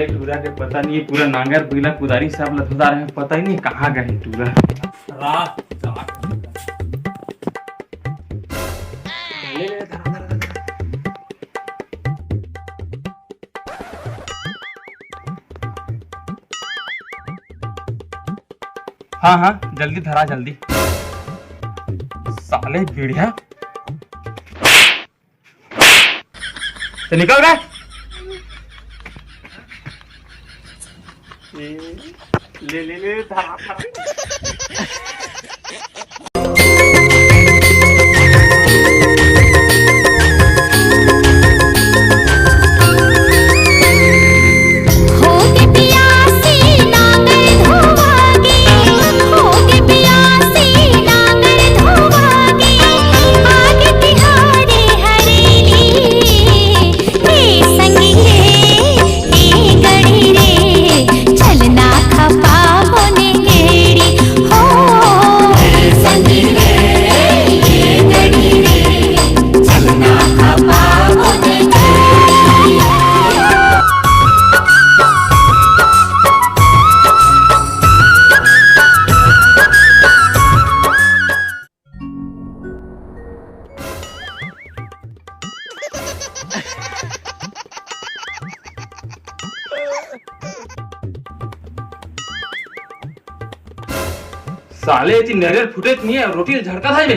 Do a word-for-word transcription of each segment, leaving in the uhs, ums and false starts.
टूरा के पता नहीं, पूरा नांगर, बीला, कुदारी सब ल धो डारे हे, पता ही नहीं कहाँ गए टूरा। रात हाँ, हाँ, जल्दी धरा, जल्दी। साले भिड़िया, तो निकल बे। ले, ले, ले, धरा, धरा। साले, एती नरियर फूटे नहीं है, रोटी झड़का था बे।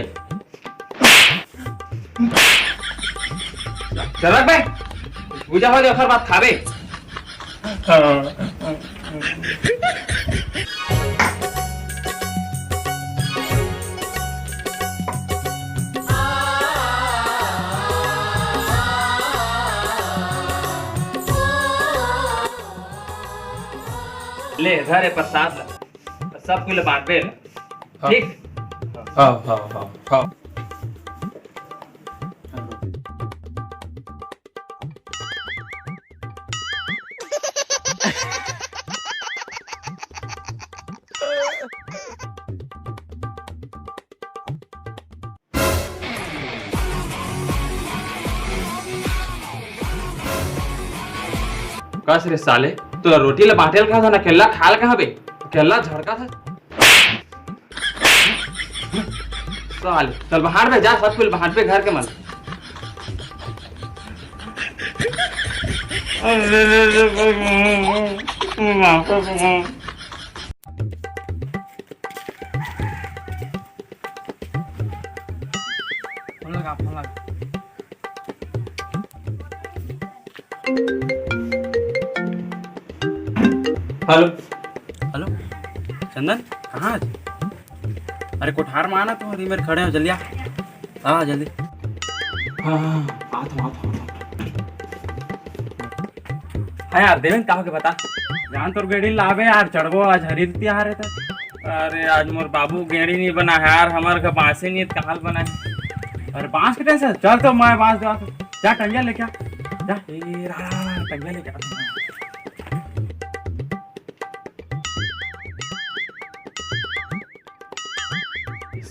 चल बे, पूजा हो जाए, ओकर बाद खाबे। ले, धर ए प्रसाद ला, सब कोई ला बांटबे ला। हाँ। ठीक? हाँ, हाँ, हाँ, हाँ। कस रे साले, तोला रोटी ला बांटे ल कहा था ना, अकेल्ला खा ल कहा बे? अकेल्ला झड़का था। साले, चल बाहर बे, जा, सब कुछ बाहर बे, घर के मन। फोन लगा, फोन लगा। हेलो। हेलो, चंदन, कहाँ है? अरे, कोठार में आना तो, अभी मेरे खड़े हो, जल्दी आ। हाँ, जल्दी। हाँ, हाँ, हाँ, आता हूँ, आता हूँ, आता हूँ। हाँ यार, देवेंद्र, का हो के बता? जान तोर गेड़ी लाबे यार, चढ़बो आज हरी तिहार है तो। अरे, आज मोर बाबू गेड़ी नहीं बना है यार, हमारे घर बांसे नहीं है, कहाँ बना है? अरे, बांस के टेंशन, चल तो मैं बांस देवा तो। जा, टंगिया लेके आ। जा, ए, रा, रा, रा, टंगिया लेके आ।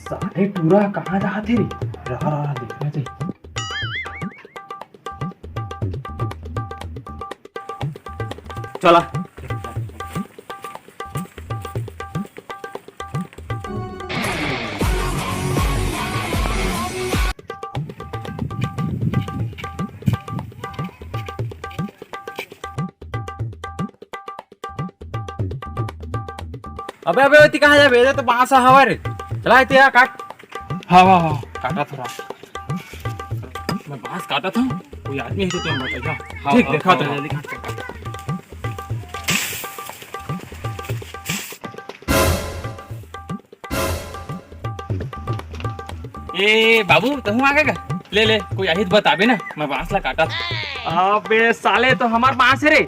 साले टूरा कहाँ जात हे रे? रा, रा, रा, देखना चाहिए। चला। अबे, अबे, ओती कहाँ जाबे? एदे तो बांस हवा रे। चला, एती आ, काट। हाँ, हाँ, हाँ, काटा थोड़ा। मैं बांस काटा था, कोई आदमी है तो तुम बताइए। हाँ, ठीक, हाँ, देखा हाँ, तो। जल्दी काट, काट, काट। ए बाबू, तहूँ आ गे का? ले, ले, कोई आही त बताबे ना, मैं बांस ला काटत। अबे साले, तो हमार बांस है रे।